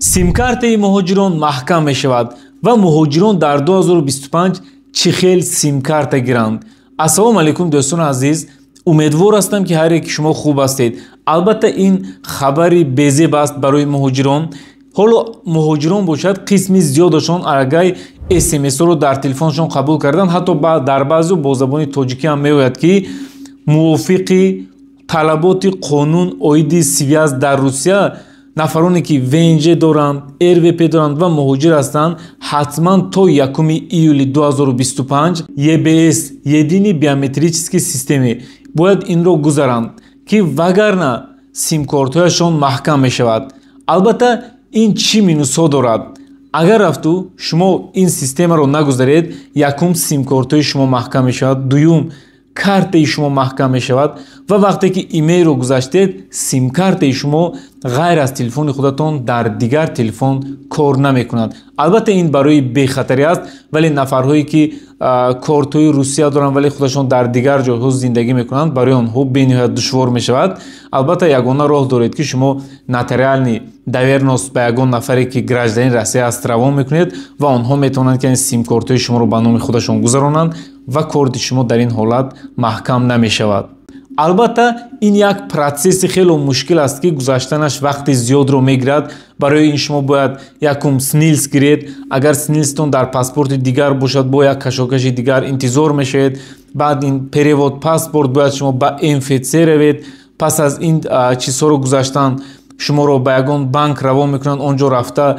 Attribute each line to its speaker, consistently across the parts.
Speaker 1: Симкартаи муҳоҷирон маҳкам мешавад ва муҳоҷирон дар 2025 чӣ хел симкарта гиранд? Ассалому алайкум, дӯстони азиз, умедвор ҳастам, ки ҳар яки шумо хуб ҳастед. Албатта, ин хабари безеб аст барои муҳоҷирон. Ҳоло муҳоҷирон бошад, қисми зиёдашон аллакай смсро дар телефоншон қабул карданд. Ҳатто дар баъзео бо забони тоҷикӣ ҳам меояд, ки мувофиқи талаботи қонун оиди связь дар Русия нафароне, ки ВНЖ доранд, РВП доранд ва муҳоҷир ҳастанд, ҳатман то 1 июли 2025 ЕБС, единый биометрический система, бояд инро гузаранд, ки вагарна симкортҳояшон маҳкам мешавад. Албатта, ин чӣ минусҳо дорад? Агар рафту шумо ин системаро нагузаред, якум, симкортҳои шумо маҳкам мешавад, дуюм, картаи шумо маҳкам мешавад ва вақте ки имейлро гузаштед, симкартаи шумо ғайр аз телефони худатон дар дигар телефон кор намекунад. Албатта, ин барои бехатарӣ аст, вале нафарҳое, ки кортҳои Русия доранд, вале худашон дар дигар ҷойҳо зиндагӣ мекунанд, барои онҳо бениҳоят душвор мешавад. Албатта, ягона роҳ доред, ки шумо нотариальный доверенность ба ягон нафаре, ки гражданини Россия аст, равон мекунед ва онҳо метавонанд, ки симкортҳои шуморо ба номи худашон гузаронанд ва корти шумо дар ин ҳолат маҳкам намешавад. Албатта, ин як процесси хело мушкил аст, ки гузаштанаш вақти зиёдро мегирад. Барои ин шумо бояд якум СНИЛС гиред. Агар СНИЛСтон дар паспорти дигар бошад, бо як кашокаши дигар интизор мешавед. Баъд ин перевод паспорт, бояд шумо ба МФЦ равед. Пас аз ин чизҳоро гузаштан, шуморо ба ягон банк равон мекунанд. Он ҷо рафта,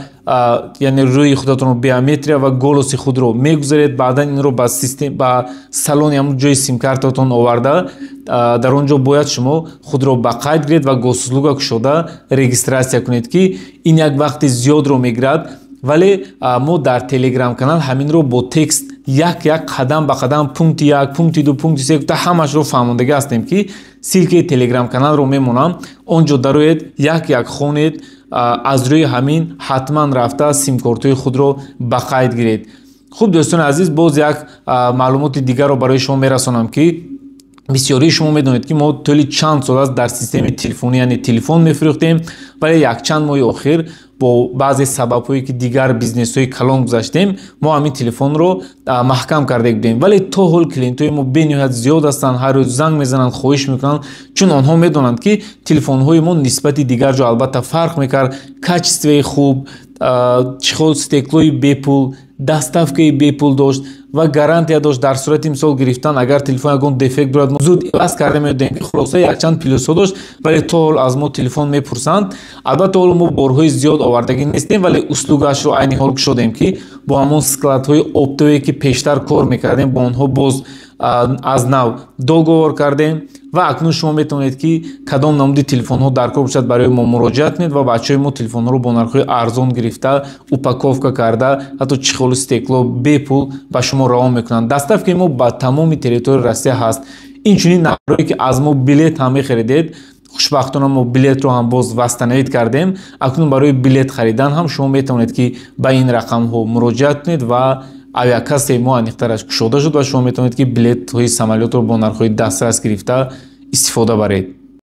Speaker 1: яъне рӯи худатонро биометрия ва голоси худро мегузаред. Баъдан инро ба систем, ба салони ҳамун ҷои симкартатон оварда, дар он ҷо бояд шумо худро ба қайд гиред ва Госуслуга кушода регистрация кунед, ки ин як вақти зиёдро мегирад. Вале мо дар Телеграм канал ҳаминро бо текст як як, қадам ба қадам, пункти як, пункти ду, пункти се гуфта ҳамашро фаҳмондагӣ ҳастем, ки ссылкаи Телеграм каналро мемонам, он ҷо дароед, як як хонед. Аз рӯи ҳамин ҳатман рафта симкортҳои худро ба қайд гиред. Хуб, дӯстони азиз, боз як маълумоти дигарро барои шумо мерасонам, ки бисёрии шумо медонед, ки мо тӯли чанд сол аст дар системаи телефонӣ, яъне телефон мефурӯхтем, вале якчанд моҳи охир бо баъзе сабабҳое, ки дигар бизнесҳои калон гузаштем, мо ҳамин телефонро маҳкам карда будем. Вале то ҳол клиентҳои мо бениҳоят зиёд ҳастанд, ҳар рӯз занг мезананд, хоҳиш мекунанд, чун онҳо медонанд, ки телефонҳои мо нисбати дигар ҷо албатта фарқ мекард: качествои хуб, чехол, стеклои бепул, доставкаи бепул дошт ва гарантия дошт. Дар сурати мисол гирифтан, агар телефон ягон дефект бурад, зуд иваз карда медодем. Хулоса, якчанд плюсҳо дошт, вале то ҳол аз мо телефон мепурсанд. Албатта, ҳоло мо борҳои зиёд овардагӣ нестем, вале услугаашро айни ҳол кушодем, ки бо ҳамон складҳои оптовое, ки пештар кор мекардем, бо онҳо боз аз нав договор кардем ва акнун шумо метавонед, ки кадом намуди телефонҳо дар кор бошад, барои мо муроҷиат кунед ва бачаҳои мо телефонҳоро бо нархҳои арзон гирифта, упаковка карда, ҳатто чехолу стекло бепул ба шумо равон мекунанд. Доставкаи мо ба тамоми территорияи Россия ҳаст. Инчунин нафарое, ки аз мо билет ҳам мехаридед, хушбахтона мо билетро ҳам боз восстановить кардем. Акнун барои билет харидан ҳам шумо метавонед, ки ба ин рақамҳо муроҷиат кунед ва авиакассаи мо аниқтараш кушода шуд ва шумо метавонед, ки билетҳои самолётро бо нархҳои дастрас гирифта истифода баред.